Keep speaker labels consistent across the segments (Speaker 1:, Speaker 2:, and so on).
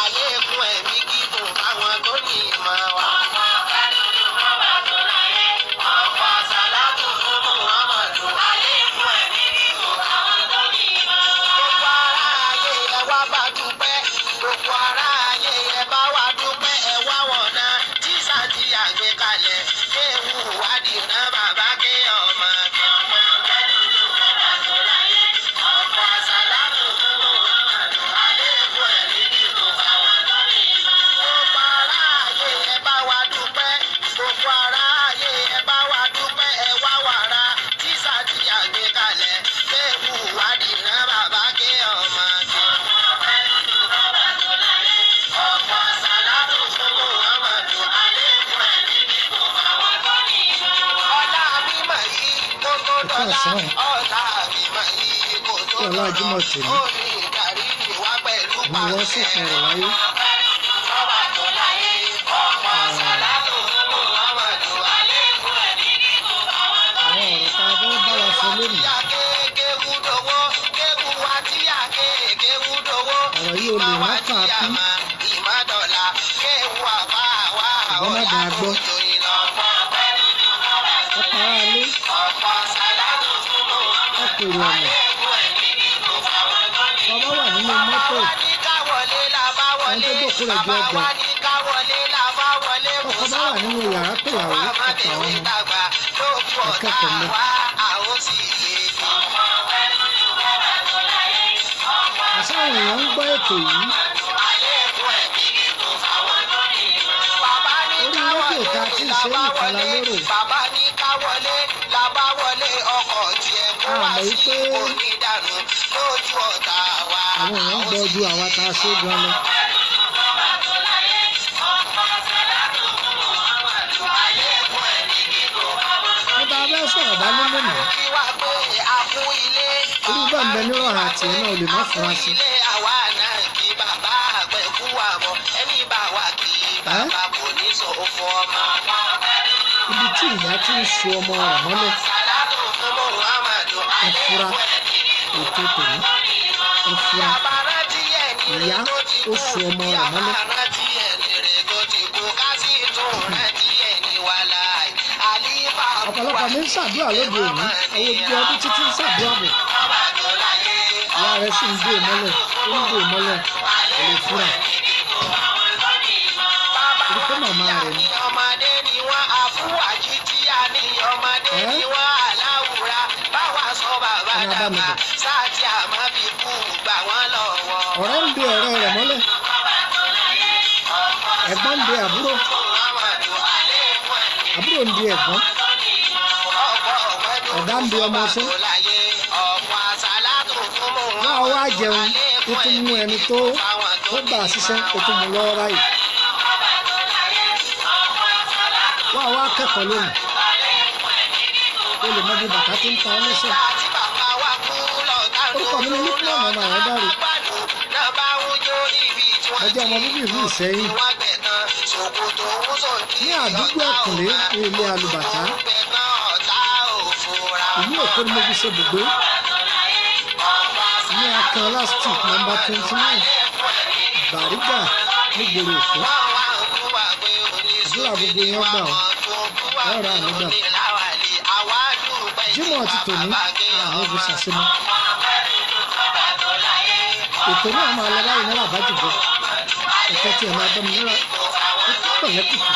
Speaker 1: Àlékún ẹ̀mí gígùn fáwọn tó ní ìmọ̀ wa. Ọ̀pọ̀ àsàlátù fún Muhammadu. Àlékún ẹ̀mí gígùn fáwọn tó ní ìmọ̀ wa. Gbogbo ará ayé ẹ wá bá dúpẹ́. Gbogbo ará ayé ẹ bá wa dúpẹ́. Ẹ wá wọ̀nà tíṣà tí a gbé kalẹ̀. Kéwù wádìí náà bàbá ké ọmọ. Ọmọ kẹ́lú bàbá tó láyé. Ọ̀pọ̀ àsàlátù fún Muhammadu. Àlékún ẹ̀mí gígùn fáwọn tó ní ìmọ̀ wa. Gbogbo ará ayé ẹ bá wa dúpẹ́. Gbogbo ará ayé ẹ bá wa dúpẹ́. Ẹ wá wàrà tíṣà tí a gbé kalẹ̀. Kéwù wádìí náà bàbá ké ọmọ. Ọmọ kẹ́lú bàbá tó láyé. Ọ̀pọ̀ àsàlátù fún Muhammadu. Àlékún ẹ̀mí gígùn fáwọn tó ní ìmọ̀ wa. Ọlá mímọ̀ yìí kó tó
Speaker 2: Ẹ
Speaker 1: dọ́là.
Speaker 2: káàsán.
Speaker 1: Ọlá mímọ̀ yìí kó tó
Speaker 2: Kí ọlá
Speaker 1: dọ̀rọ̀.
Speaker 2: Jímọ̀ tèmi.
Speaker 1: Ó ní ìdarí ìwà pẹ̀lú
Speaker 2: Ni wọ́n sì
Speaker 1: pàṣẹ.
Speaker 2: fọ̀rọ̀ láyé.
Speaker 1: Ọba tó láyé, ọ̀pọ̀ àsàlátù fún Muhammadu. Àlékún ẹ̀mí gígùn fáwọn tó
Speaker 2: Àwọn
Speaker 1: ní
Speaker 2: ọ̀rọ̀ tá a fẹ́ bára sọ lónìí. Ọ̀rọ̀ yìí o lè má kà á kún. Ṣùgbọ́n má dàá gbọ́. Ẹ para ilé, ẹ pèrò ọ̀nà. Bàbá wà nínú mọ́tò. Ẹni tó jókòó rẹ̀ ju ọgbọ̀n. Ọkọ bá wà nínú yàrá péyàwó àtàwọn ọmọ. Ẹ kẹ́kọ̀ọ́ mọ́. Àṣé àwọn èèyàn ń gbọ́ ètò yìí. Orí rédíò tá a ti ń ṣe é nìkan la lérò.
Speaker 1: Bàbá ní ká wọlé, la bá wọlé ọkọ̀ tiẹ̀ kó
Speaker 2: A
Speaker 1: wá
Speaker 2: mọ̀
Speaker 1: sí
Speaker 2: wípé
Speaker 1: onídàánú lójú ọ̀tá wa.
Speaker 2: àwọn èèyàn ń gbọ́ ju àwa tá a ṣe é gan lọ. Nípa abẹ́ sọ̀rọ̀ bá ní lónìí. Irú bá ń bẹ nírọ̀rùn àti ẹ̀ náà o lè má fura sí. Ẹ́ ibi tí ìyá ti ń so ọmọ rẹ̀ mọ́lẹ̀. Ẹ fura ètò tòní. Ẹ fura ìyá ó so ọmọ rẹ̀ mọ́lẹ̀. Ọ̀pọ̀lọpọ̀ mi ń ṣàdúrà lóde òní. Àwọn òbí ọdún títí ń ṣàdúrà bọ̀. Ìyá rẹ̀ sì ń dè mọ́lẹ̀. Ó ń dè mọ́lẹ̀. Kò lè fura. Torí pé màmá rẹ̀ ni.
Speaker 1: Ọmọdé ni wọ́n àfúwàjí tí a ní ọmọdé
Speaker 2: Ẹ́
Speaker 1: ni wọ́n aláwùrà báwa sọ bàbá
Speaker 2: Ọmọ bá mi
Speaker 1: dàgbà
Speaker 2: bọ̀.
Speaker 1: sáàtì àmọ́ fi kú gbà wọ́n lọ́wọ́.
Speaker 2: Ọ̀rẹ́ ń de ọ̀rẹ́ rẹ̀ mọ́lẹ̀. Ẹ̀gbọ́n ń de àbúrò. Àbúrò ń de ẹ̀gbọ́n. Ọ̀gá ń de ọmọọṣẹ́. Wá wá jẹun, ó tún mú ẹni tó gbà ṣiṣẹ́, ó tún mú lọ́wọ́ báyìí. Wá wá kẹ́kọ̀ọ́ lónìí. O lè mọ bí bàtà tí ń ta ọ́ lẹ́sẹ̀. Orúkọ mi ni Lukman ọmọ Àyándárè. Mo jẹ́ ọmọ bíbí ìlú Ìsẹ́yìn. Ní àdúgbò Ẹ̀kúnlé ní ilé Alùbàtà. Ìlú Èkó ni mo fi ṣe ibùgbé. Ní Akínọlá Street number 29, Bàrígà nígboro Èkó. Àdúrà gbogbo yẹn gbà ọ́. Ẹ ra àánú gbà. Jímọ̀ ti tòní, àmì fi ṣàṣemọ́. Ètò náà máa lọ báyìí náírà bá jùbọ́. Ẹ̀kẹ́ tí ẹ máa bá mi náírà pẹ̀lẹ́kùtù.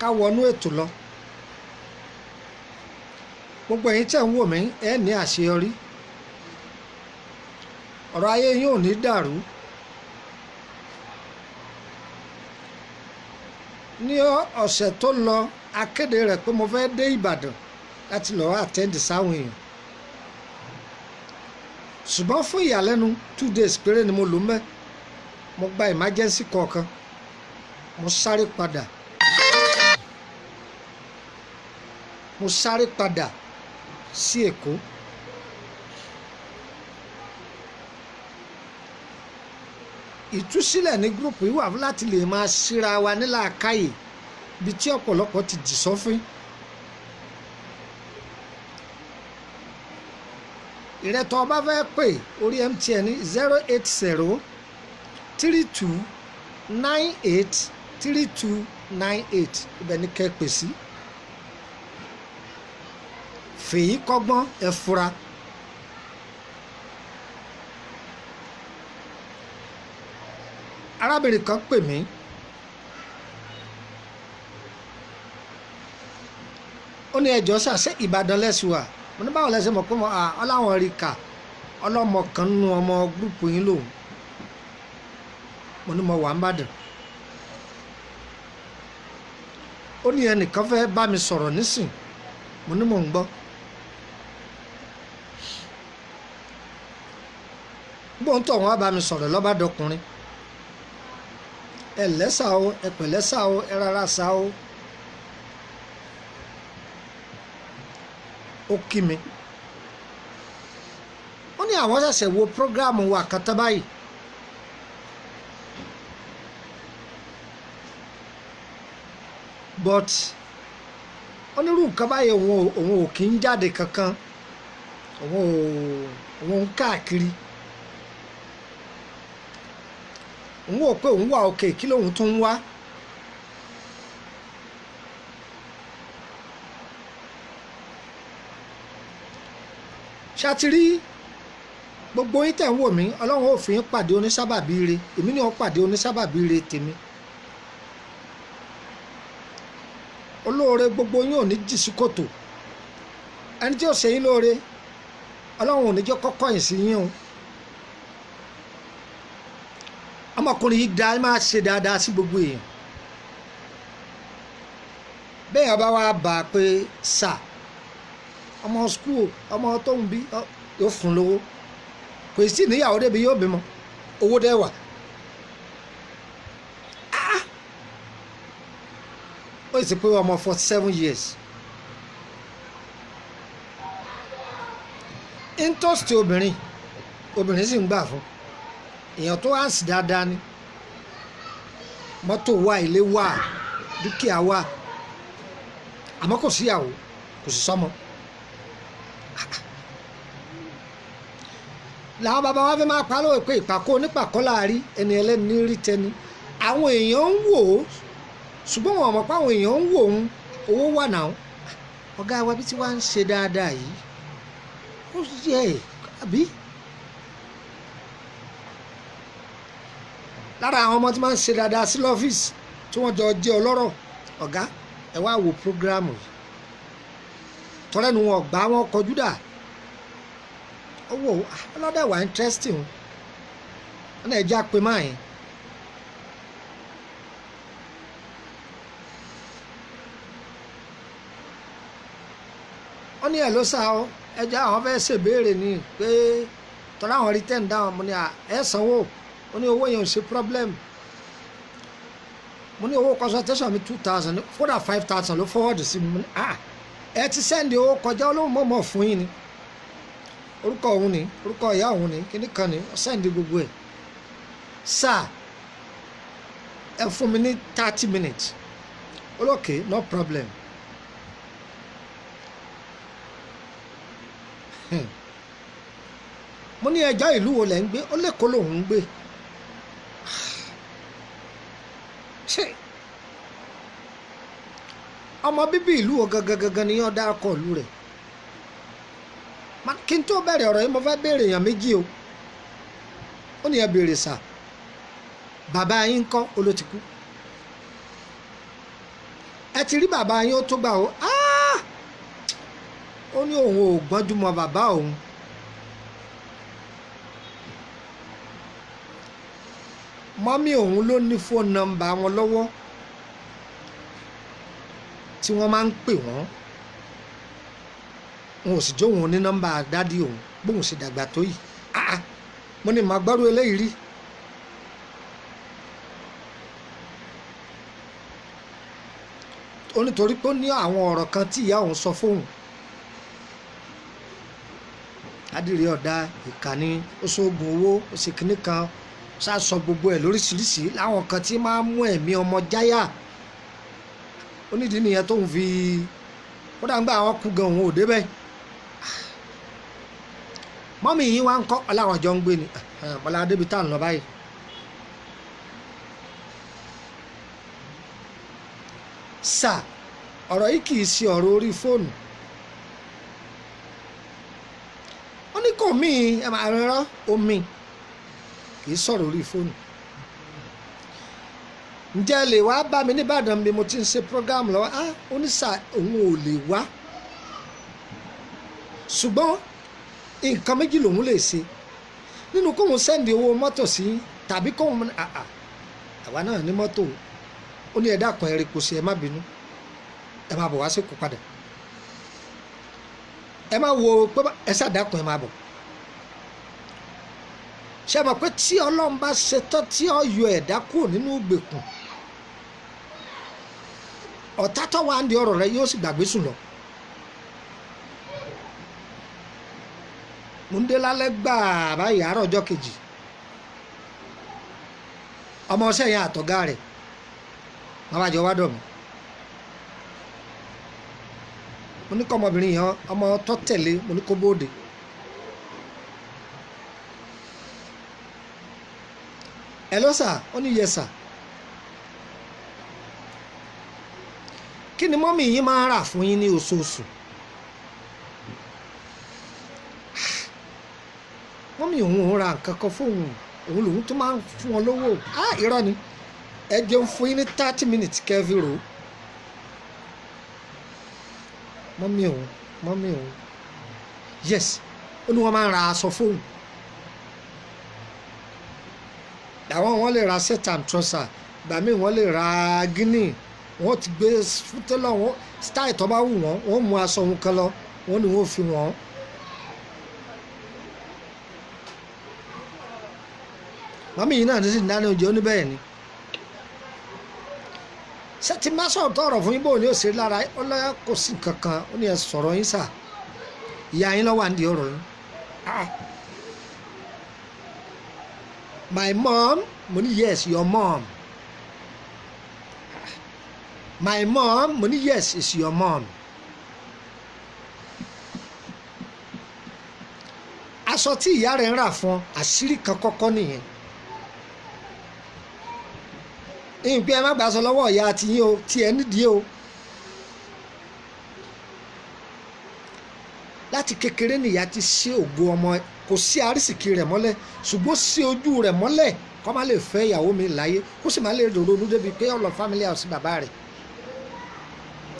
Speaker 2: Ká wọnú ètò lọ. Gbogbo ẹ̀yin tí ẹ̀ ń wò mí, ẹ ní àṣeyọrí. Ọ̀rọ̀ ayé yín ò ní dàrú. Ní ọ̀sẹ̀ tó lọ, a kéde rẹ̀ pé mo fẹ́ dé Ìbàdàn láti lọ́ọ́ àtẹ́ǹdì sáwọn èèyàn. Ṣùgbọ́n fún ìyàlẹ́nu, 2 days péré ni mo lò mẹ́. Mo gba emergency kọ̀ọ̀kan. Mo sáré padà. Mo sáré padà sí Èkó. Ìtúsílẹ̀ ní gúrùpù yìí wà láti lè máa síra wa ní làákàyè ibi tí ọ̀pọ̀lọpọ̀ ti jì sọ́fín. Ìrẹ́tọ̀ ọba fẹ́ pè orí MTN 080 32 98 32 98, ibẹ̀ ní kẹ́ pè sí. Fèyí kọ́gbọ́n, ẹ fura. Arábìnrin kan pè mí, ó ní ẹjọ́ ṣàṣẹ Ìbàdàn lẹ́sùn wà. Mo ní báwo lẹ́sẹ̀ mọ̀ pé mo ọláwọn rí kà ọlọ́mọ kan nínú ọmọ gúrúùpù yín lòun. Mo ní mo wà ń bàdàn. Ó ní ẹnìkan fẹ́ bá mi sọ̀rọ̀ nísìn. Mo ní mò ń gbọ́. Bóun tó wọn bá mi sọ̀rọ̀ lọ́ba dọkùnrin. Ẹ lẹ́sà o, ẹ pẹ̀lẹ́ sà o, ẹ rárá sà o. Ó kí mi. Ó ní àwọn ṣẹ̀ṣẹ̀ wo prógráàmù wa kan tán báyìí. But onírú nǹkan báyìí òun ò kí ń jáde kankan, òun ń káàkiri. Òun ò pé òun wà òkè, kí lóun tún ń wá. Ṣàtìrí gbogbo yín tẹ̀ ń wò mí, Ọlọ́run ò fi yín pàdé onísábàbí ire, èmi ni ó pàdé onísábàbí ire tèmi. Olóore gbogbo yín ò ní jì sí kòtò. Ẹni tí ó ṣe yín lóore, Ọlọ́run ò ní jẹ́ kọ́kọ́ yín sí yín o. Ọmọkùnrin yìí dá máa ṣe dáadáa sí gbogbo èèyàn. Bẹ́ẹ̀ ọba wa bá a pé sà ọmọ skul ọmọ tó ń bí yóò fún lówó, kò sí níyàwó débi yóò bímọ, owó dẹ́ wà. Ó sì pé ọmọ 47 years. Interest obìnrin, obìnrin sì ń gbà fún èèyàn tó hànsì dáadáa ni. Mọ́tò wà, ilé wà, dúkìá wà, àmọ́ kò síyàwó, kò sí sọ́mọ. Làwọn bàbá wa fẹ́ máa pa lóye pé ìpàkọ́ onípàkọ́ láàrí ẹni ẹlẹ́ni rí tẹni. Àwọn èèyàn ń wò ó, ṣùgbọ́n wọn mọ̀ pé àwọn èèyàn ń wò ó, owó wà náà. Ọ̀gá wa bí tí wàá ń ṣe dáadáa yìí, ó yẹ àbí? Lára àwọn ọmọ tí máa ń ṣe dáadáa sí lọ́fíìsì tí wọ́n jọ jẹ́ ọlọ́rọ̀, ọ̀gá ẹ wá wo prógráàmù yìí, tọ́lẹ́nu wọn ọ̀gbá wọn kọjú dà. Owó ọlọ́dẹ̀ wà interesting, wọn náà já pé máa yẹn. Wọ́n ní ẹ̀ ló sá ọ, ẹjọ́ àwọn fẹ́ ṣèbéèrè ni pé tọ́lá àwọn rí ten down. Mo ní ẹ sanwó. Ó ní owó yẹn ò ṣe problem. Mo ní owó consultation mi 2,000, kódà 5,000 ló forward sí mi. Mo ní ẹ ti sẹ́ndì owó kọjá, olóhùn mọ̀mọ́ fún yín ni, orúkọ òun ni, orúkọ ìyá òun ni, kíní kan ni, sẹ́ndì gbogbo ẹ̀. Sáà ẹ fún mi ní 30 minutes. Olókè, no problem. Mo ní ẹjọ́ ìlú wo lẹ̀ ń gbé? Ó lẹ́kọ̀ọ́ lòun ń gbé. Ṣé ọmọ bíbí ìlú wo gangan gangan ni yóò dárúkọ ìlú rẹ̀? Kí n tó bẹ̀rẹ̀ ọ̀rọ̀ yìí, mo fẹ́ béèrè èèyàn méjì o. Ó ní ẹ béèrè sà, bàbá yín ńkọ́? Ó ló ti kú. Ẹ ti rí bàbá yín ó tó gbà ó. Ó ní òun ò gbọ́njú mọ bàbá òun. Mọ́mí òun ló ní fóònù nọ́mbà wọn lọ́wọ́ tí wọ́n máa ń pè wọ́n. Wọn ò sì jó òun ní nọ́mbà dádì òun bóun sì dàgbà tó yìí. Mo ní màá gbọ́rú eléyìí rí. Ó nítorí pé ó ní àwọn ọ̀rọ̀ kan tí ìyá òun sọ fóun. Adìrẹ ọ̀dà ìkànnì, ó ṣoògùn owó, ó ṣe kinní kan, ṣáà sọ gbogbo ẹ̀ lóríṣiríṣi láwọn kan tí máa ń mú ẹ̀mí ọmọ jáyà. Ó nídìí nìyẹn tóun fi kódà ń gbà àwọn kú gan òun ò débẹ̀. Mọ́mì yín wá ń kọ́ ọláwọn jọ ń gbé ni bọ́lá débi tá à ń lọ báyìí. Sà, ọ̀rọ̀ yìí kì í ṣe ọ̀rọ̀ orí fóònù. Ó ní kò mí ẹ máa rán omi, kì í sọ̀rọ̀ orí fóònù. Ǹjẹ́ ẹ lè wá bá mi nìbàdàn bí mo ti ń ṣe program lọ́wọ́? Á ó ní sà, òun ò lè wá, ṣùgbọ́n nǹkan méjì lòun lè ṣe nínú kóun send owó mọ́tò sí tàbí kóun àà àwa náà ní mọ́tò. Ó ní ẹ dákun, ẹ rí kò sí, ẹ má bínú, ẹ má bọ̀ wá sí kó padà, ẹ má wo pé ẹ ṣàdákun, ẹ má bọ̀. Ṣe mọ̀ pé tí Ọlọ́run bá ṣetán tí ó yọ ẹ̀dá kúrò nínú ìgbèkùn, ọ̀tá tó wà ń di ọ̀rọ̀ rẹ yóò sì gbàgbé sùn lọ. Mo ń dé lálẹ́ gbàá báyìí àárọ̀ ọjọ́ kejì, ọmọ ọṣẹ́ yẹn àtọ̀gá rẹ̀ wọ́n bá jọ wá dọ̀ mí. Mo ní kọ́ ọmọbìnrin yẹn, ọmọ tó tẹ̀lé, mo ní kó bóde. Hello sir. Ó ní yes sir. Kí ni mọ́mì yín máa ń rà fún yín ní oṣooṣù? Mọ́mì òun ò ra nǹkan kan fóun, òun lòun tó máa ń fún wọn lówó. Ah, irọ́ ni. Ẹ jẹun fún yín ní 30 minutes kẹ́ẹ̀fì rò ó. Mọ́mì òun, mọ́mì òun, yes, ó ní wọ́n máa ń ra aṣọ fóun. Àwọn wọn lè ra set and trouser, gbà míì wọ́n lè ra guinea, wọ́n ti gbé fún tẹ́lọ̀ wọn style tó bá wù wọ́n, wọ́n mú aṣọ òun kan lọ, wọ́n ní wọ́n fi wọ́n. Mọ́mì yìí náà ní sì ń dáná oúnjẹ, ó ní bẹ́ẹ̀ ni. Ṣé tí má sọ̀rọ̀ tọ̀rọ̀ fún yín bò ní òṣèré lára ọlọ́yà kò sí nǹkan kan? Ó ní ẹ sọ̀rọ̀ yín sà, ìyá yín lọ́wọ́ à ń di ọ̀rọ̀ yín. Ah, my mom? Mo ní yes, your mom. My mom? Mo ní yes, it's your mom. Aṣọ tí ìyá rẹ̀ ń rà fún ọ, àṣírí kan kọ́kọ́ nìyẹn. Ìpín ẹ má gbà sọ lọ́wọ́ ìyá àti yín o, tí ẹ nídìí o. Láti kékeré nìyá ti ṣe ògo ọmọ, kò sí àrísìkí rẹ̀ mọ́lẹ̀, ṣùgbọ́n sí ojú rẹ̀ mọ́lẹ̀ kó má lè fẹ́ ìyàwó mi láyé, kó sì má lè ronú débi pé ọ̀lọ́ family house bàbá rẹ̀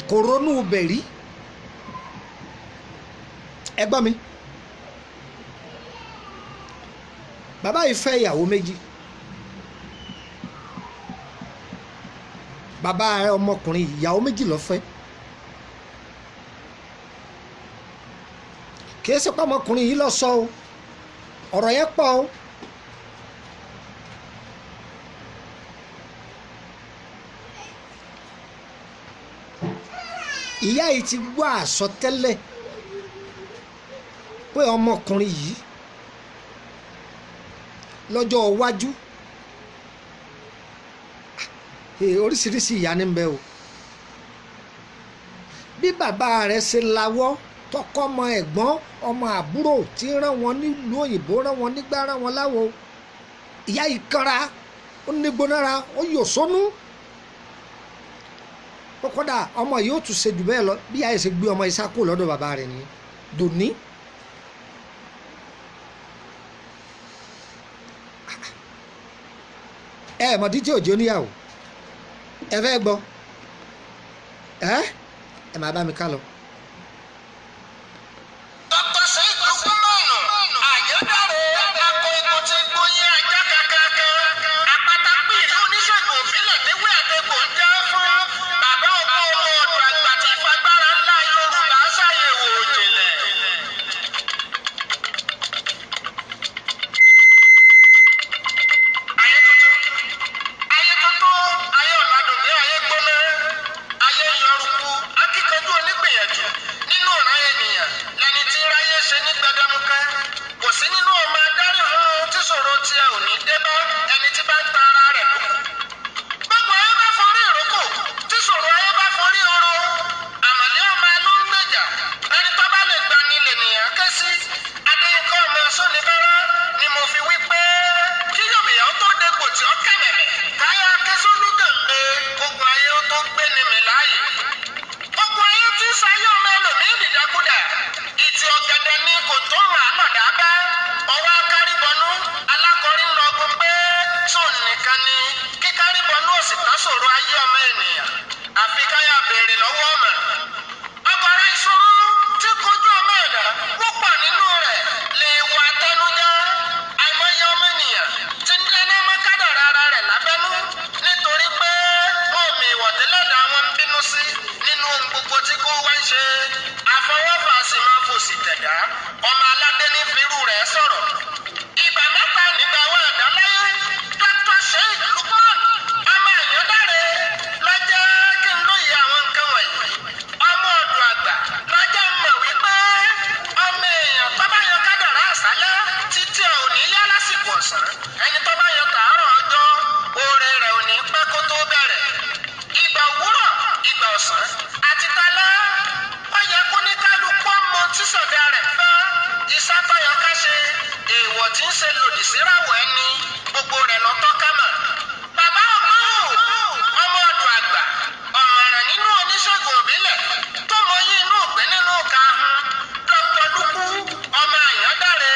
Speaker 2: kò ronú bẹ̀ rí. Ẹ gbọ́ mi, bàbá yìí fẹ́ ìyàwó méjì. Bàbá ọmọkùnrin ìyàwó méjì ló fẹ́. Kìí ṣe pé ọmọkùnrin yìí lọ sọ o, ọ̀rọ̀ yẹn pọ̀ o. Ìyá yìí ti gbọ́ àsọtẹ́lẹ̀ pé ọmọkùnrin yìí lọ́jọ́ iwájú, oríṣiríṣi ìyá ní bẹ o. Bí bàbá rẹ̀ ṣe lawọ́ tọkọ ọmọ ẹ̀gbọ́n ọmọ àbúrò tí rán wọn nílùú òyìnbó, rán wọn nígbà, rán wọn láwo, ìyá yìí kanra, ó ní gbónára, ó yò sónú. Kókódà ọmọ yìí ó tún ṣe jù bẹ́ẹ̀ lọ. Bí ìyá yìí ṣe gbé ọmọ yìí sá kúrò lọ́dọ̀ bàbá rẹ̀ nìyẹn dòní. Ẹ mọ̀ títí òjò níyàwó, ẹ fẹ́ gbọ́, ẹ ẹ máa bá mi ká lọ.
Speaker 1: Dr. Saheed Lukumanu, Àyándàrè, akọ epo tí gbóyè ajá kankankan, àpáta pìrì oníṣègùn ìbílẹ̀ níwé àdégbò ń jẹ́ fún bàbá ọkọ ọmọ ọ̀dọ̀ àgbà tí fagbára ńlá Yorùbá ṣàyẹ̀wò òjìnlẹ̀. Ayé tuntun, ayé tuntun, ayé ọ̀làdùnmí, ayé gbóná, ayé yọrùkú, akíkanjú onígbìyànjú nínú ọ̀ràn ènìyàn lẹni tí ráyé ṣe ní gbẹdẹmukẹ. Kò sí nínú ọmọ adarí hun tí ṣòro tiẹ̀ ò ní dé bá ẹni tí bá ń ta ara rẹ̀ lókù. Gbogbo ayé bá forí ìrókò, tí ṣòro ayé bá forí oró, àmàlẹ́ ọmọ ló ń gbèjà. Ẹni tó bá lè gbani lènìyàn ké sí. Adéyínká ọmọ Ọ̀sán ẹni tó bá yan tàárọ̀ ọjọ́, oore rẹ̀ ò ní pẹ́ kó tó bẹ̀rẹ̀. Ìgbà òwúrọ̀, ìgbà ọ̀sán àti talẹ́, ó yẹ kó ní kálukú ọmọ tíṣọ̀dá rẹ̀ fẹ́ iṣẹ́ tó yẹ ká ṣe, èèwọ̀ tí ń ṣe lòdì síràwọ̀ ẹni, gbogbo rẹ̀ lọ́tọ́ ká mọ̀. Bàbá ọgbọ́n o, ọmọ ọ̀dọ̀ àgbà, ọ̀mọ̀ràn nínú oníṣègùn òbílẹ̀ tó mọyì inú ògbé nínú karùn-ún, Dr. Lukú ọmọ Àyàndáre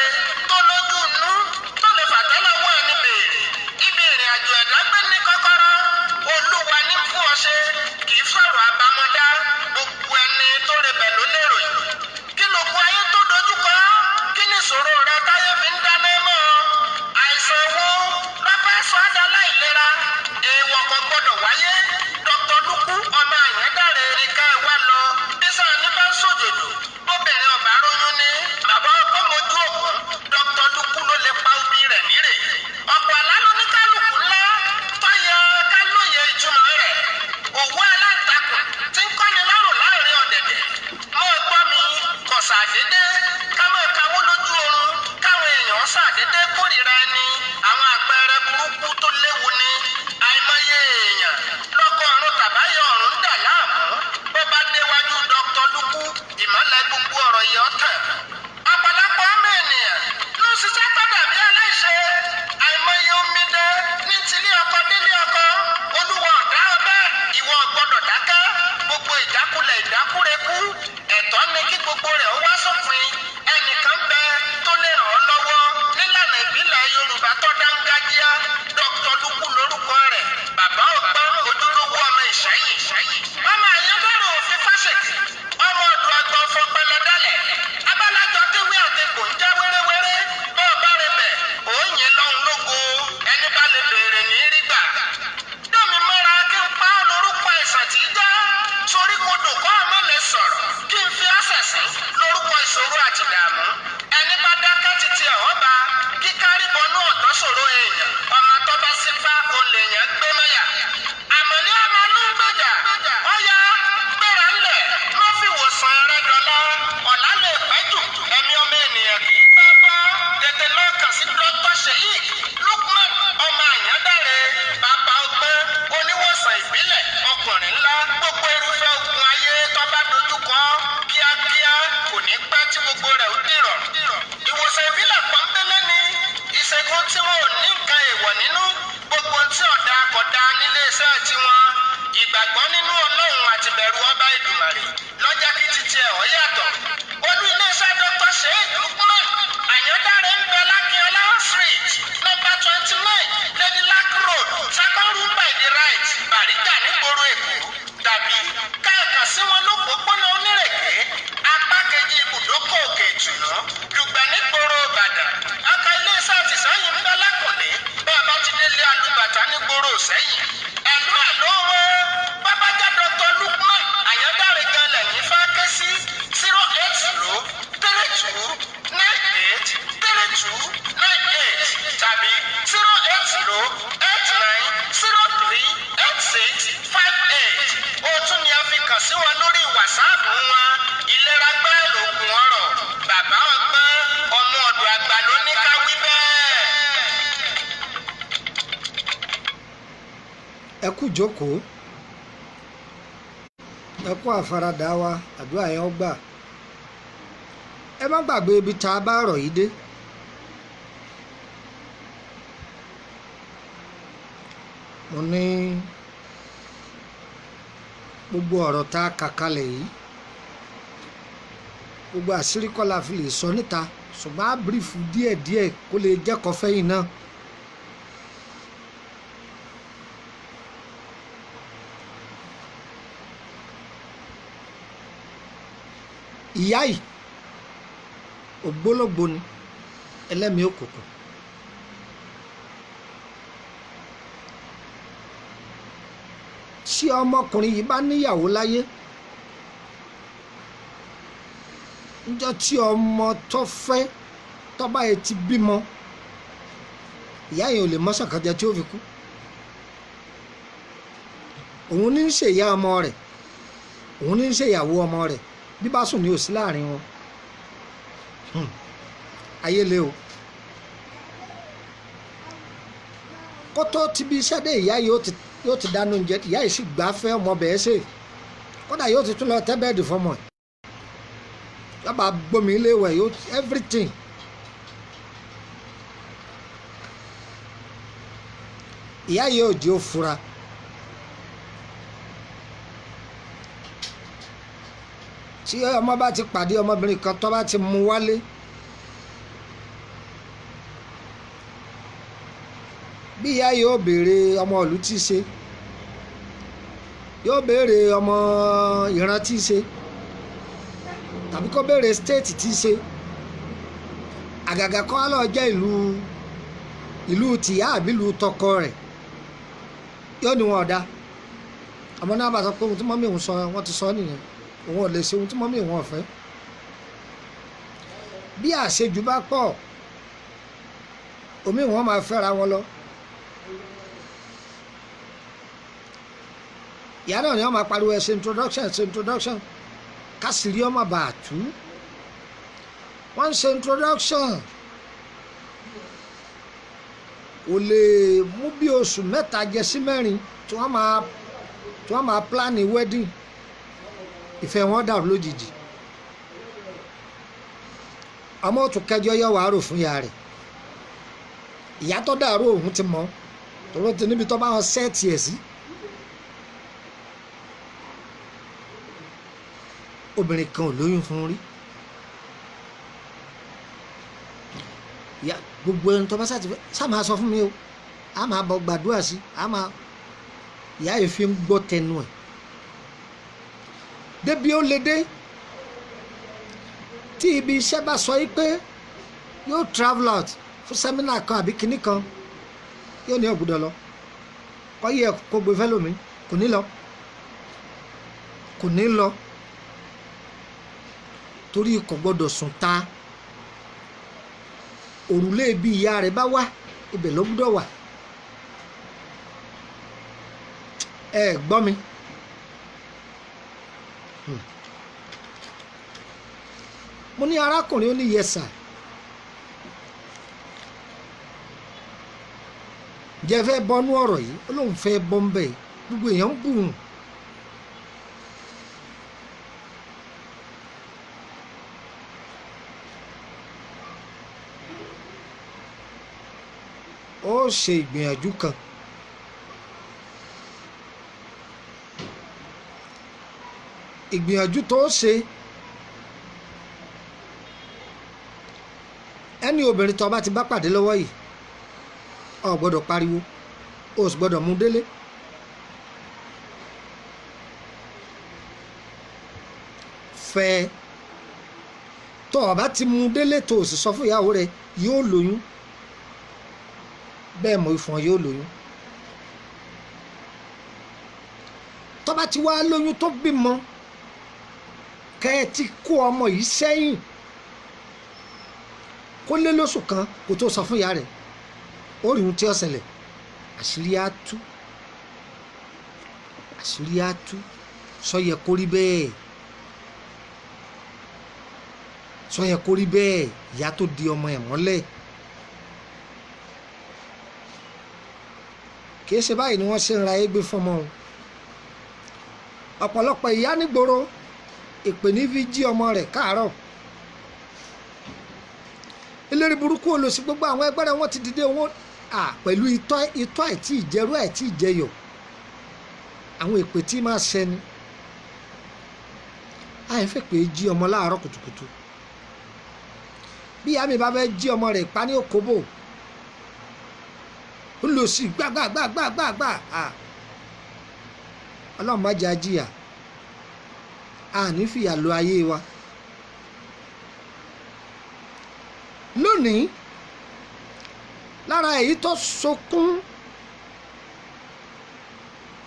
Speaker 1: tó lójú inú tó lè fàtẹ́lẹwọ́ ẹni béèrè ibi ìrìn àjò ẹ̀dá gbé ní kọ́kọ́rọ́. Olúwa ní fún ọ ṣe, kì í fọ̀rọ̀ àbámọ́dá. Gbogbo ẹni tó rebẹ̀ ló lérò yìí. Kí ló kú ayé tó dojúkọ? Kí ni ìṣòro rẹ táyé fi ń dáná mọ́ ọ? Àìsàn wo lọ́fẹ́ sọ ọ́ dá láìlera? Èèwọ̀ kan gbọ́dọ̀ wáyé. Dr. Lukú ọmọ Àyàndáre ní ká ẹ wá lọ. Bí sáà ní bá ń sòjòjò, bóbìnrin ọ̀bá róyún ní bàbá ọgbọ́n mojú ògùn, Dr. Lukú ló lè pa obì rẹ̀ nírè. Ọ̀pọ̀ àlá ló ní kálukú ńlá tó yẹ ká lóye ìtumọ̀ rẹ̀. Òwú aláǹtakùn tí ń kọ́ni lárùn láàrin ọ̀dẹ̀dẹ̀ mọ́ ẹ gbọ́ mi kò ṣàdédé ká máa kawó lójú oorun, káwọn èèyàn ṣàdédé kórìíra ẹni, àwọn àpẹẹrẹ burúkú tó léwu ni. Àìmọye èèyàn lọ́kọ̀ ọ̀run tàbáyọ̀ ọ̀run ń dà láàmú. Bó bá déwájú Dr. Lukú, ìmọ̀lẹ̀ gbogbo ọ̀rọ̀ yìí ọ̀tàn. Ọ̀pọ̀lọpọ̀ ọmọ ènìyàn ló ń ṣiṣẹ́ tó dàbí aláìṣe. Àìmọye omi dẹ ní tilé ọkọ délé ọkọ. Olúwa ọ̀dá ọbẹ̀, ìwọ gbọ́dọ̀ dákẹ́. Gbogbo ìjákulẹ̀, ìdákúrekú, ẹ̀tọ́ ni kí gbogbo rẹ̀ ó wá sópin. Ẹnìkan bẹ tó lè ràn ọ́ lọ́wọ́ nílànà ìbílẹ̀ Yorùbá tó dángájíá. Dr. Lukú lórúkọ rẹ̀, bàbá ọgbọ́n, ojúlówó ọmọ Ìṣẹ́yìn. Ọmọ Àyẹ̀dọ́rọ̀ òfin fásitì, ọmọ ọdún àgbọn fọpẹlẹ dálẹ̀ abálájọ téwé àtẹkùn ń jẹ́ wéréwéré. Bọ́ọ̀ bá rẹ bẹ̀, òun lọ́hùn lógo. Ẹni bá lè béèrè ní rí gbà. Dẹ́mi mọ́ra kí n pa ọ́ lórúkọ àìsàn tí í jẹ́ sorí kodò kọ́ ọmọ lè sọ̀rọ̀, kí n fi ọ́sẹ̀ sí lórúkọ ìṣòro àti ìdààmú. Ẹni bá dákẹ́ títí ẹ̀ ọba kíkárí bọnú ọ̀tọ́ ṣòro èèyàn, ọmọ tó bá sífá olè yẹn gbé mọ́yà. Àmọ́ ní ọmọ ló ń gbèjà, ọ̀yá gbéra ńlẹ̀, má fi wòsàn rẹ dọ̀la. Ọ̀la lè pẹ́ jù, ẹ̀mí ọmọ ènìyàn kì í pẹ́ bọ́. Tètè lọ kàn sí Dr. Sheik Lukman ọmọ Àyàndáre, bàbá ọgbọ́n, oníwòsàn ìbílẹ̀, ọkùnrin ńlá. Gbogbo irúfẹ́ ogun ayé tó bá dojúkọ, kíákíá, kò ní pẹ́ tí gbogbo rẹ̀ ó dìrọ̀. Ìwòsàn ìbílẹ̀ pọ́nbélé ni ìṣègùn tí wọn ò ní nǹkan èèwọ̀ nínú. Gbogbo tí ọ̀dà kọ̀dá nílé iṣẹ́ tiwọn. Ìgbàgbọ́ nínú Ọlọ́run àti bẹ̀rù ọba Ìdùmàrè lọ́jà kí titi ẹ̀ ọ́ yàtọ̀. Olú iléeṣẹ́ Dr. Sheik Lukman Àyàndáre ń bẹ lákínọlá Street, number 29, Lady Lac Road, second room by the right, Bàrígà, nígboro Èkó, tàbí káàkà sí wọn lópòópónà Onírèké, apá kejì ibùdókọ̀ Òkè Ìtùnú, Dùgbẹ̀, nígboro Ìbàdàn. Ọkọ̀ iléeṣẹ́ àtìsẹ́yìn ń bẹ lákùnlé bẹ́ẹ̀ bá ti délé alùbàtà nígboro Sẹ́yìn. Ẹ̀lú àlọ́ wọn, bàbá jẹ́ Dr. Lukman Àyàndáre gan lẹ́yìn fẹ́ ké sí: 08032983298 tàbí 08089038658. Ó tún ní a fi kàn sí wọn lórí WhatsApp wọn. Ìlera gbẹ́ lóògùn ọ̀rọ̀. Bàbá ọgbọ́n, ọmọ ọ̀dọ̀ àgbà ló ní ká wí bẹ́ẹ̀.
Speaker 2: Ẹ kú jókòó, ẹ kú àfaradà wa. Àdúrà yẹn ó gbà. Ẹ má gbàgbé ibi tá a bá ọ̀rọ̀ yìí dé. Mo ní gbogbo ọ̀rọ̀ tá a kà kalẹ̀ yìí, gbogbo àṣírí kọ́ la fi lè sọ níta, ṣùgbọ́n á brief díẹ̀díẹ̀ kó lè jẹ́kọ̀ọ́ fẹ́yìn náà. Ìyá yìí, ògbólógbò ni, ẹlẹ́mìí òkùnkùn. Tí ọmọkùnrin yìí bá níyàwó láyé, níjọ́ tí ọmọ tó fẹ́ tó bá yẹ ti bímọ, ìyá yẹn ò lè mọ́sàn kan jẹ tí ó fi kú. Òun ní í ṣèyá ọmọ rẹ̀, òun ní í ṣèyàwó ọmọ rẹ̀. Bí bá sùn ní òsí láàrin wọn. Ayé le o. Kó tó ti bí iṣẹ́ dé, ìyá yìí yóò ti dáná oúnjẹ, ìyá yìí sì gbà fẹ́ ọmọ bẹ́ẹ̀ ṣe. Kódà yóò ti tún lọ tẹ́ bẹ́ẹ̀dì fọmọ ẹ̀, yọba gbomi ilé wẹ̀, yóò everything. Ìyá yìí ò jẹ́ ó fura. Tí ọmọ bá ti pàdé ọmọbìnrin kan tó bá ti mú wálé, bí ìyá yìí ó béèrè ọmọ ìlú tí í ṣe, yóò béèrè ọmọ ìran tí í ṣe, tàbí kó béèrè stéètì tí í ṣe. Àgàgà kó wá lọ jẹ́ ìlú tìyá àbí ìlú tọkọ rẹ̀, yóò ní wọn ọ̀dà. Ọmọ náà bá sọ pé ohun tí mọ́mí òun sọ, wọ́n ti sọ nìyẹn, òun ò lè ṣe ohun tí mọ́mí òun ò fẹ́. Bí àṣejù bá pọ̀, omi wọn máa fẹ́ra wọn lọ. Ìyá náà ni wọ́n máa pariwo, ẹ ṣe introduction, ṣe introduction, kásìrí ọmọ bàtú. Wọ́n ń ṣe introduction, kò lè mú bí oṣù 3 jẹ sí 4 tí wọ́n máa plan wedding. Ìfẹ́ wọn dàrú lójijì. Ọmọ òtún kẹjọ yọ wàá rò fún ìyá rẹ̀. Ìyá tó dàrú òun ti mọ̀, tòró ti níbi tó bá wọn sẹ́ẹ̀tì ẹ̀ sí. Obìnrin kan ò lóyún fún rí. Ìyá gbogbo ẹni tó bá sá máa sọ fún mi o, a máa bọ gbàdúrà sí, a máa ìyá yìí fi ń gbọ́ tẹnu ẹ̀. Débi ó lè dé tí ibi iṣẹ́ bá sọ yìí pé yóò travel out fún sẹ́mínà kan àbí kinní kan, yóò ní ọ̀gbọ́dọ̀ lọ, kọ́ yẹ kó gbé fẹ́ lómi, kò ní lọ, kò ní lọ, torí kò gbọ́dọ̀ sùn ta. Òrùlé ibi ìyá rẹ̀ bá wà, ibẹ̀ ló gbọ́dọ̀ wà. Ẹ gbọ́ mi. Mo ní arákùnrin, ó ní yẹsà, jẹ́ fẹ́ bọ́nú ọ̀rọ̀ yìí? Ó lóun fẹ́ bọ́ ń bẹ̀, gbogbo èèyàn ń bù ún. Ó ṣe ìgbìyànjú kan. Ìgbìyànjú tó ṣe, ẹni obìnrin tó bá ti bá pàdé lọ́wọ́ yìí, o gbọ́dọ̀ pariwo, o sì gbọ́dọ̀ mú délé. Fẹ́ tó o bá ti mú délé, tó o sì sọ fún ìyàwó rẹ, yóò lóyún. Bẹ́ẹ̀ mọ̀ ìfọ̀n yóò lóyún. Tó bá ti wá lóyún tó bímọ, kẹ́ ẹ ti kó ọmọ yìí sẹ́yìn kó lé lóṣù kan kó tó sọ fún ìyá rẹ̀, ó rí ohun tí ó ṣẹlẹ̀, àṣírí á tú, àṣírí á tú. Sọ yẹ kó rí bẹ́ẹ̀, sọ yẹ kó rí bẹ́ẹ̀, ìyá tó di ọmọ ẹ̀ mọ́lẹ̀. Kì í ṣe báyìí ni wọ́n ṣe ń ra égbé fọmọ o. Ọ̀pọ̀lọpọ̀ ìyá nígboro ìpè ní fi jí ọmọ rẹ̀ káàárọ̀. Eléré burúkú olòṣì gbogbo àwọn ẹgbẹ́ rẹ̀ wọ́n ti dìde wọn pẹ̀lú itọ́ àìtí ìjẹrú àìtí ìjẹyọ̀, àwọn èpè tí máa ṣẹni. Àìfẹ́ pé jí ọmọ láàárọ̀ kùtùkùtù. Bí ìyá mi bá fẹ́ jí ọmọ rẹ̀ pa ní òkóbò, ó lò sí gbàgbàgbàgbàgbà. Ọlọ́run má jẹ́ a jìyà, a ní fìyà lo ayé wa. Lónìí, lára èyí tó sọkún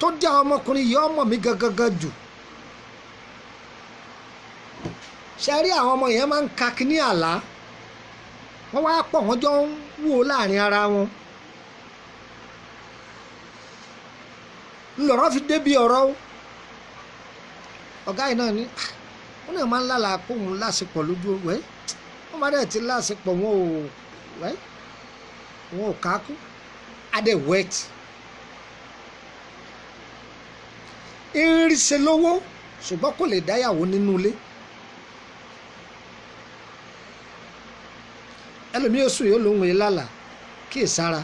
Speaker 2: tó dá ọmọkùnrin yìí ọmọ mi gangan jù, ṣe rí àwọn ọmọ yẹn máa ń ka kíní àlá, wọ́n wá pọ̀, wọ́n jọ ń wò láàrin ara wọn. Ńlọrọ fi débi ọ̀rọ̀ o. Ọ̀gá yìí náà ni wọ́n náà máa ń lálàá pé òun láṣepọ̀ lójú wẹ́, wọ́n máa dẹ̀ ti láṣepọ̀, wọn ò wẹ́, wọn ò kákú. Adé wet irinṣẹ́ lówó, ṣùgbọ́n kò lè dáyàwó nínú ilé. Ẹlòmíì oṣù yóò lóhùn yìí lálàá kíyèsára.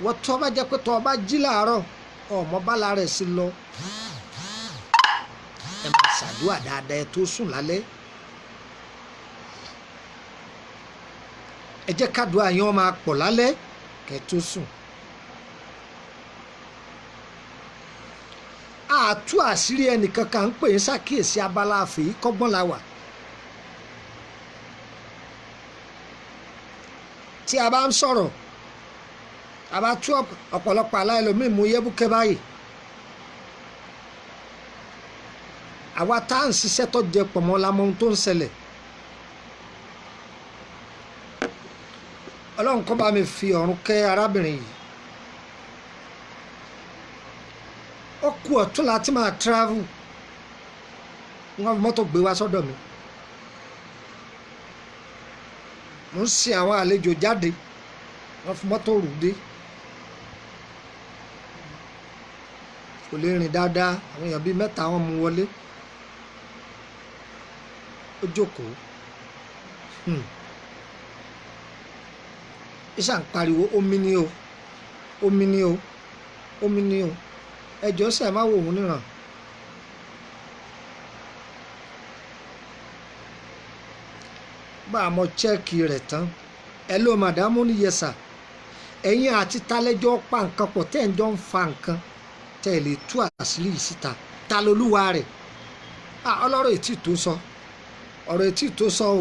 Speaker 2: Wọ́n tọ́ bá jẹ́ pé tọ́ bá jí láàárọ̀ ọmọ bala rẹ̀ sí lọ, ẹ máa ṣàdúrà dáadáa ẹ tó sùn lálẹ́. Ẹ jẹ́ kádùá yẹn máa pọ̀ lálẹ́ kẹ́ tó sùn. Àtú àṣírí ẹnìkan kan ń pè é ṣàkíyèsí abala àfẹ́yí kọ́gbọ́n la wà. Tí a bá ń sọ̀rọ̀, a bá tú ọ̀pọ̀lọpọ̀ aláìlómi mú yẹ́bùkẹ́ báyìí. Àwa tá à ń ṣiṣẹ́ tó jẹ pọ̀ mọ́ la mọ ohun tó ń ṣẹlẹ̀. Ọlọ́run kó bá mi fi ọ̀run kẹ́ arábìnrin yìí. Ó kú ọ̀tún láti máa travel, wọ́n fi mọ́tò gbé wá sọ́dọ̀ mi. Mo ń sin àwọn àlejò jáde, wọ́n fi mọ́tò rù dé. Kò lè rìn dáadáa, àwọn èèyàn bíi mẹ́ta wọ́n mú wọlé. Ó jókòó, ìṣà ń pariwo omi ni o, omi ni o, omi ni o, ẹjọ́ sẹ́ má wò òun níran. Bá a mọ chẹ́ẹ̀kì rẹ̀ tán, ẹ ló màdámù ní yẹsà, ẹ̀yin àti talẹ́jọ́ pa nǹkan pọ̀ tẹ́ ẹ̀ ń jọ ń fa nǹkan tẹ́ ẹ̀ lè tú àṣírí yìí síta, ta lolúwa rẹ̀? Ọlọ́rọ̀ ètí tó sọ, ọ̀rọ̀ ètí tó sọ o,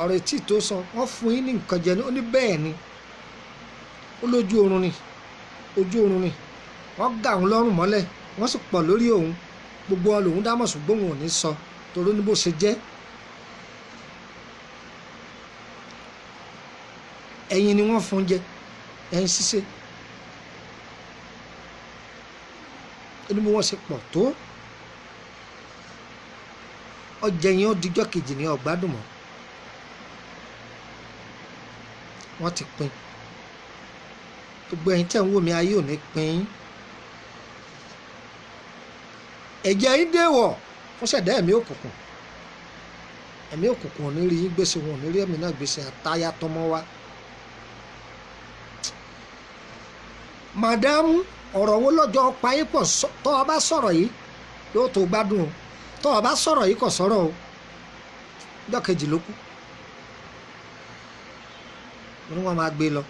Speaker 2: ọ̀rọ̀ ètí tó sọ. Wọ́n fún yín ní nǹkan jẹ ní. Ó ní bẹ́ẹ̀ ni, ó lójú oorun ni, ojú oorun ni wọ́n gà òun lọ́rùn mọ́lẹ̀, wọ́n sì pọ̀ lórí òun, gbogbo wọn lòun dámọ̀, ṣùgbọ́n òun ò ní sọ torí ní bó ṣe jẹ́. Ẹyin ni wọ́n fún jẹ, ẹyin ṣíṣe. Ó ní bí wọ́n ṣe pọ̀ tó, ọjà yẹn ó dijọ́ kejì ní ọ̀gbádùn mọ́. Wọ́n ti pín gbogbo ẹ̀yin tẹ́ ń wò mí, ayé ò ní pín yín. Ẹ̀jẹ̀ yín déwọ̀ fún ṣẹ̀dá ẹ̀mí òkùnkùn. Ẹ̀mí òkùnkùn ò ní rí yín gbèsè, wọn ò ní rí ẹ̀mí náà gbèsè àtayá tọmọ wa. Màdámù, ọ̀rọ̀ wo lọ́jọ́ pa yín pọ̀? Tọ́ ọ bá sọ̀rọ̀ yìí yóò tó gbádùn o, tọ́ ọ bá sọ̀rọ̀ yìí kò sọ̀rọ̀ o. Ọjọ́ kejì ló kú, mo ní wọ́n máa gbé lọ,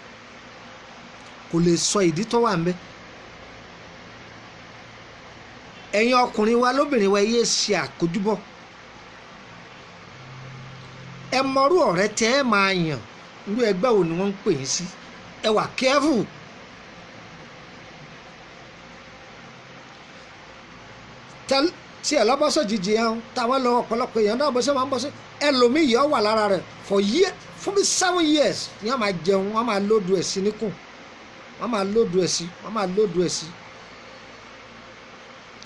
Speaker 2: kò lè sọ ìdí tó wà ń bẹ. Ẹ̀yin ọkùnrin wa lóbìnrin wa, yéé ṣe àkójúbọ̀. Ẹ mọrú ọ̀rẹ́ tẹ́ ẹ máa yàn, irú ẹgbẹ́ wo ni wọ́n ń pè yín sí, ẹ wà careful. Tí ẹ lọ́bọ́sọ̀ jìjì yẹn táwọn lọ, ọ̀pọ̀lọpọ̀ èèyàn náà bọ́sẹ̀ máa ń bọ́sẹ̀, ẹlòmíì yọ wà lára rẹ̀ for year, fún bí 7 years ni wọ́n máa jẹun, wọ́n máa lóòdù ẹ̀ sí níkùn, wọ́n máa lóòdù ẹ̀ sí, wọ́n máa lóòdù ẹ̀ sí.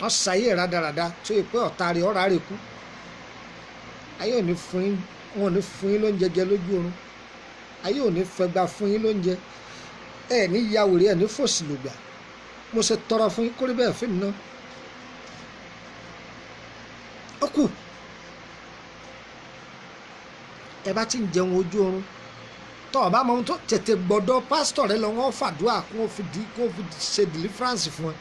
Speaker 2: Wọ́n ṣàyè rádaràda tó yẹ pé ọ̀tá rẹ̀ ọ̀rá rẹ̀ kú. Ayé ò ní fún yín, wọn ò ní fún yín lóúnjẹ jẹ lójú oorun, ayé ò ní fẹgba fún yín lóúnjẹ, ẹ ní ya wèrè, ẹ ní fòsì lògbà. Mo ṣe tọrọ fún yín kórí bẹ́ẹ̀ fíìmù náà. Ó kù ẹ bá ti ń jẹun ojú oorun, tọ́ ọ bá mọ ohun tó tètè gbọ́dọ̀ pásítọ̀ rẹ lọ, wọ́n fàdúrà kó fi di kó fi ṣe deliverance fún ẹ.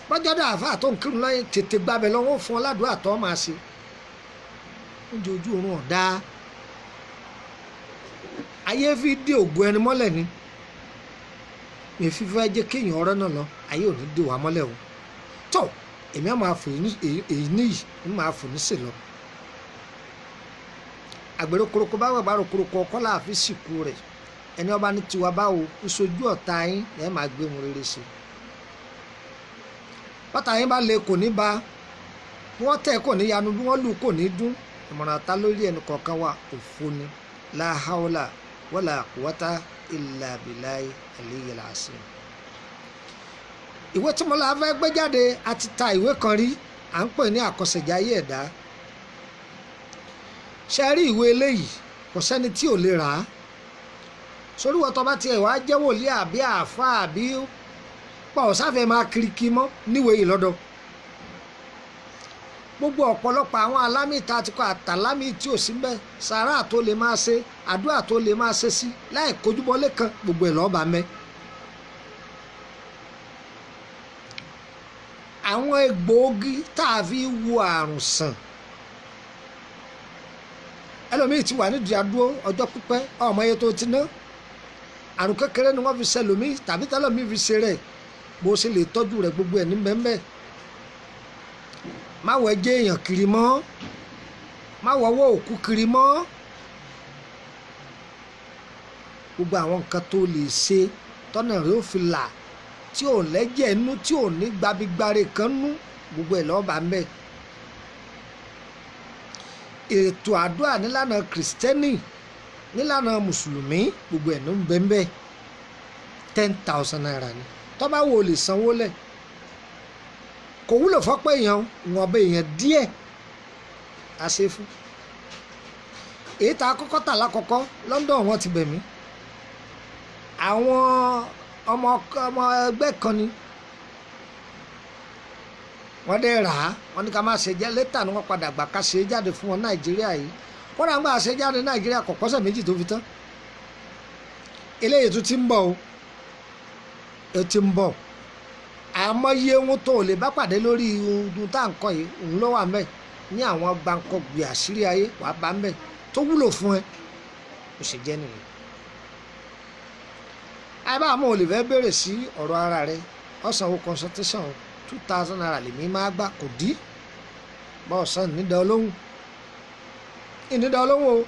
Speaker 2: Bọ́jọ́dọ̀ àáfàá tó ń kírun lọ́yìn, tètè gbàbẹ̀ lọ, wọ́n fún ọ ládùúrà tó máa ṣe. Oúnjẹ ojú oorun ọ̀dá, ayé fi dé ògùn ẹni mọ́lẹ̀ ni. Mi fífẹ́ jẹ́ kéèyàn ọ̀rọ̀ náà lọ, ayé ò ní dé wàá mọ́lẹ̀ o. Tó èmi á máa fò èyí níyì ń máa fò ní sèlọ. Àgbèrè koroko bá wà bá rokoroko ọkọ láàfin sìnkú rẹ̀. Ẹni ọba ní tiwa báwo ìṣojú ọ̀tá yín ẹ̀ máa gbé wọn rere sí i. Bọ́tà yín bá le kò ní ba, bí wọ́n tẹ̀ kò ní yanu, bí wọ́n lù kò ní dún. Ìmọ̀ràn ata lórí ẹnì kọ̀ọ̀kan wa òfo ni. La hawla wala quwwata illa billahi aliyyil azim. Ìwé tí mo la fẹ́ gbé jáde, a ti ta ìwé kan rí, à ń pè ní àkọsẹ̀jáyé ẹ̀dá. Ṣe rí ìwé eléyìí, kò sẹ́ni tí ò lè rà á. Sórí wọ́n tó bá tiẹ̀ wá jẹ́ wòlíì àbí àáfàá àbí pọ̀ sáfẹ́ máa kiri kí mọ́ níwèé yìí lọ́dọ̀. Gbogbo ọ̀pọ̀lọpọ̀ àwọn alámì tá a ti kọ àtàlámì tí ò sí mbẹ́, sàrà tó lè máa ṣe, àdúrà tó lè máa ṣe sí láì kojúbọlé kan, gbogbo ẹ̀ lọ́ọ́ bá mẹ́. Àwọn egbòogi tá a fi wo àrùn sàn, ẹlòmíì ti wà nídìí adúró ọjọ́ pípẹ́, ọmọ iye tó ti ná, àrùn kékeré ni wọ́n fi ṣe lòmíì tàbí tẹ́lòmíì fi ṣe rẹ̀, bó ṣe lè tọ́jú rẹ̀ gbogbo ẹ̀ ní bẹ́ẹ̀. Má wọ ẹjẹ́ èèyàn kiri mọ́, má wọ ọwọ́ òkú kiri mọ́. Gbogbo àwọn nǹkan tó lè ṣe tọ́nà rẹ̀ ó fi là, tí ò lẹ́jẹ̀ nú, tí ò ní gbabigbare kan nú, gbogbo ẹ̀ lọ́ọ́ bá mẹ́. Ètò àdúrà nílànà kìrìsìtẹ́nì, nílànà mùsùlùmí, gbogbo ẹ̀ ló ń bẹ́ẹ̀ bẹ́ẹ̀. 10,000 naira ni tó bá wo lè sanwó lẹ̀. Kò wúlò fọ́pọ̀ èèyàn, ìwọ̀nba èèyàn díẹ̀ a ṣe fún. Èyí tá a kọ́kọ́ tà lákọ́kọ́ London wọ́n ti bẹ̀ mí. Àwọn ọmọ ẹgbẹ́ kan ni wọ́n dẹ̀ rà á, wọ́n ní ká má ṣe jẹ́ létà ni wọ́n padà gbà ká ṣe é jáde fún wọn Nàìjíríà yìí. Kódà ń gbà ṣe jáde Nàìjíríà kò pọ́sẹ̀ méjì tó fi tán. Eléyìí tún ti ń bọ̀ o, ó ti ń bọ̀. Àmọ́ iye ohun tó lè bá pàdé lórí ohun tá à ń kọ́ yìí, òun ló wà mẹ́ ní àwọn gbàǹkọ̀gbì àṣírí ayé wàá bá mẹ́ tó wúlò fún ẹ, ó sì jẹ́ nìyẹn. Àìbá àmọ́ ò lè fẹ́ bèrè sí ọ̀rọ̀ ara rẹ, ọ̀sán owó consultation 2,000 naira lèmi máa gbà, kò dí bá ọ̀sán ìnídàá olóhùn ìnídàá olóhùn o.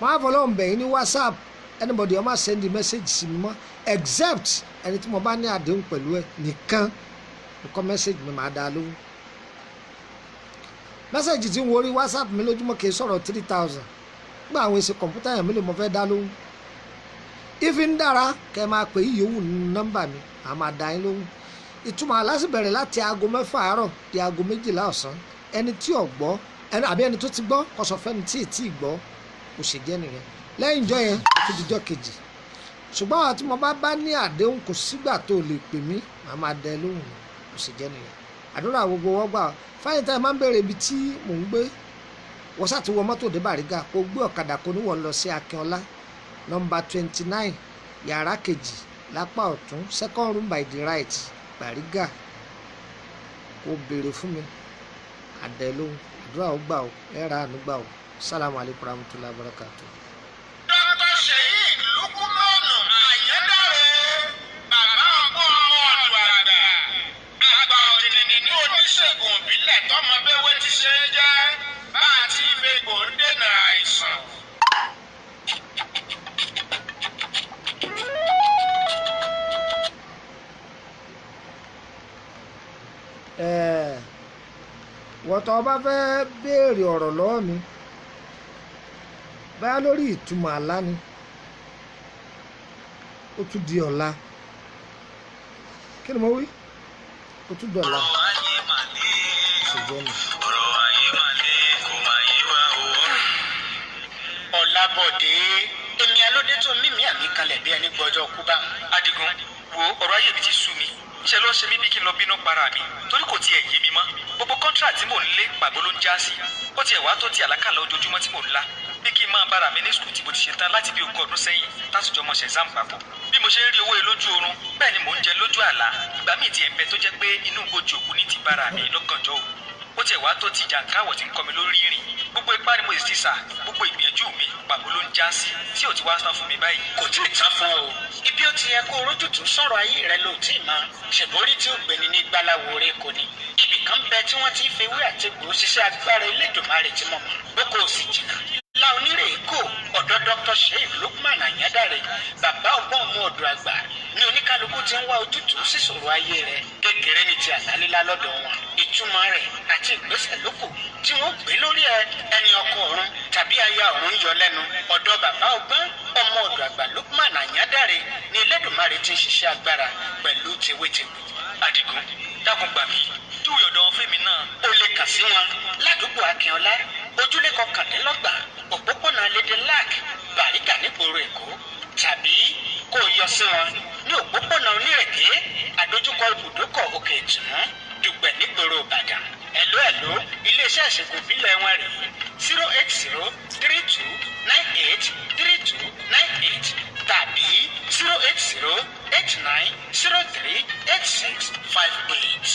Speaker 2: Wọ́n á fọlọ́hùn bẹ̀yìn ní WhatsApp, anybody ó máa send the message sí mi mọ́ except ẹni tí mo bá ní àdéhùn pẹ̀lú ẹ nìkan, nǹkan message mi máa dá lóhùn. Message tí ń wo orí WhatsApp mi lójúmọ́ kì í sọ̀rọ̀ 3,000. Nígbà àwọn èsì kọ̀ǹpútà yẹn mélòó mo fẹ́ dá lóhùn. Ìfi ń dára kẹ́ ẹ máa pè yí yòówù nọ́mbà mi, à máa dá yín lóhùn. Ìtumọ̀ àlá sì bẹ̀rẹ̀ láti aago 6 àárọ̀ di aago 12 ọ̀sán. Ẹni tí ò gbọ́ àbí ẹni tó ti gbọ́ kó sọ fẹ́ni tí ì tí ì gbọ́, kò sì jẹ́ nìyẹn. Lẹ́yìn ìjọ yẹn tó di jọ́ kejì. Ṣùgbọ́n àwọn tí mo bá bá ní àdéhùn kò sígbà tó lè pè mí, màá máa dẹ lóhùn, kò sì jẹ́ nìyẹn. Àdúrà gbogbo wọ́n gbà. Fáyín tá ẹ máa ń béèrè ibi tí mò ń gbé, wọ́n sá ti wọ mọ́tò dé Bàrígà, kó gbé ọ̀kadà kó níwọ̀n lọ sí Akínọlá, nọ́mbà 29, yàrá kejì lápá ọ̀tún, second room by the right, Bàrígà. Kó béèrè fún mi, àdẹ lóhùn. Àdúrà ó gbà ó, ẹ ra àánú gbà ó. Sálámù alaykum warahmatullahi wabarakatuh.
Speaker 1: Dr. Sheik Lukumanu Ayédáre, bàbá ọgbọ́n ọmọ ọ̀dọ̀ àgbà, àgbà ọ̀dìnì nínú oníṣègùn ìbílẹ̀ tọmọ bẹ́wẹ́ ti ṣe é jẹ́, bá a ti fègbò ń dènà àìsàn.
Speaker 2: Wọ́n tó bá fẹ́ béèrè ọ̀rọ̀ lọ́wọ́ mi báyà lórí ìtumọ̀ àlá ni, ó tún di ọ̀la. Kí ni mo wí? Ó tún di ọ̀la. Ṣèjọ́ ni.
Speaker 1: Ọ̀làbọ̀dé, èmi alóde tó mímí àmì kalẹ̀ bí ẹni gbọ́jọ́ kú bá.
Speaker 3: Adigun, wo ọ̀rọ̀ ayé mi ti sú mi. Ṣe ló ṣe mí bí kí n lọ bínú para mi, torí kò tiẹ̀ yé mi mọ́. Gbogbo kọ́ńtrà tí mò ń lé pàbó ló ń já sí. Ó tiẹ̀ wá tó ti àlákàlà ojoojúmọ́ tí mò ń lá. Bí kí n máa bára mi ní sùkúl tí mo ti ṣe tán láti bí ogún ọdún sẹ́yìn tásùjọ mọ̀ ṣẹ̀zám papọ̀. Bí mo ṣe ń rí owó yìí lójú oorun, bẹ́ẹ̀ ni mò ń jẹ lójú àlá. Ìgbà míì tiẹ̀ ń bẹ tó jẹ́ pé inú gbòjì òkú ní ti bára mi lọ́gànjọ́ òru. Ó tiẹ̀ wá tó ti jàǹkáwọ̀ tí ń kọ́ mi lórí ìrìn. Gbogbo ipá ni mo sì ti sà, gbogbo ìgbìyànjú mi pàbó ló ń já sí, tí ò ti wá tán fún mi báyìí.
Speaker 1: Kò tí ì tán fún o. Ibi ó ti yẹ kó rójútùú sọ̀rọ̀ ayé rẹ ló tí ì mọ̀. Ṣèbórí tí ó gbéni ní gbáláwo rẹ kò ní. Ibì kan bẹ tí wọ́n ti ń fewé àti egbò ṣiṣẹ́ agbára Elédùmarè tí mo mọ̀. Bó kò sì jìnnà. La onírè kò ọ̀dọ̀ Dr. Sheik Lukman Ayédáre, bàbá ọgbọ́n ọmọ ọ̀dọ̀ àgbà ní oníkálukú ti ń wá ojútùú sísòro ayé rẹ̀. Kékeré ní ti àlálílá lọ́dọ̀ wọn. Ìtumọ̀ rẹ̀ àti ìgbésẹ̀ lókù tí wọ́n gbé lórí ẹ, ẹni ọkọ ọ̀run tàbí aya ọ̀run yọ lẹ́nu. Ọ̀dọ̀ bàbá ọgbọ́n ọmọ ọ̀dọ̀ àgbà Lukman Ayédáre ní Elédùmarè ti ń ṣiṣẹ́ agbára pẹ̀lú tewétegbò.
Speaker 3: Adigun, dákun gbà mí, júwe ọ̀dọ̀ wọn fẹ́mi náà.
Speaker 1: O lè kàn sí wọn ládùúgbò Akínọlá, ojúlé 29, òpópónà Lédè Lac, Bàrígà nígboro Èkó, tàbí
Speaker 3: Kó o yọ sí wọn ní òpópónà Onírèké, àdójúkọ ibùdókọ̀ Òkè Ìtùnú, Dùgbẹ̀, nígboro Ìbàdàn. Ẹ̀ló ẹ̀ló, iléeṣẹ́ ìṣègùn ìbílẹ̀ wọn rèé: 08032983298 tàbí 08089038658.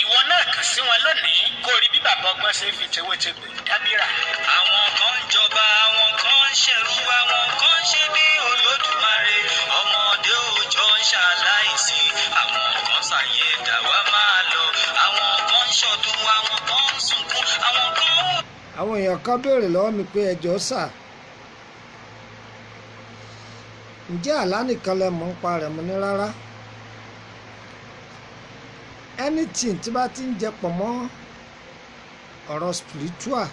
Speaker 3: Ìwọ náà kàn sí wọn lónìí kó o rí bí bàbá ọgbọ́n ṣe fi tewétegbò dábìrà.
Speaker 4: Àwọn kan ń jọba, àwọn kan ń ṣẹrú, àwọn kan ń ṣe bí Olódùmarè. Ọmọdé òòjọ́ ń ṣaláìsí, àwọn kan ṣàyè dàwa máa lọ, àwọn kan ń ṣọdún, àwọn kan ń sunkún, àwọn kan ń.
Speaker 2: Àwọn èèyàn kan béèrè lọ́wọ́ mi pé, ẹjọ́ sà, ǹjẹ́ àlá nìkan lẹ mọ̀ ń pa rẹ̀? Mo ní rárá, anything tí bá ti ń jẹ pọ̀ mọ́ ọ̀rọ̀ spiritual,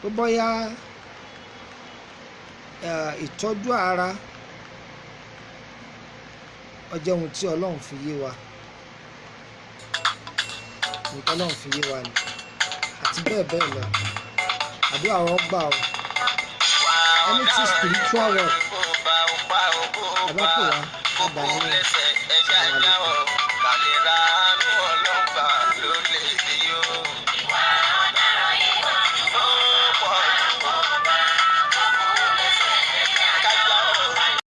Speaker 2: tó bọ́yá ìtọ́jú ara, ọjọ́ ohun tí Ọlọ́run fi yé wa, nǹkan Ọlọ́run fi yé wa ni, àti bẹ́ẹ̀ bẹ́ẹ̀ lọ. Àdúrà wọn gbà ọ. Anything spiritual work, ẹ bá pè wá, àgbà yín.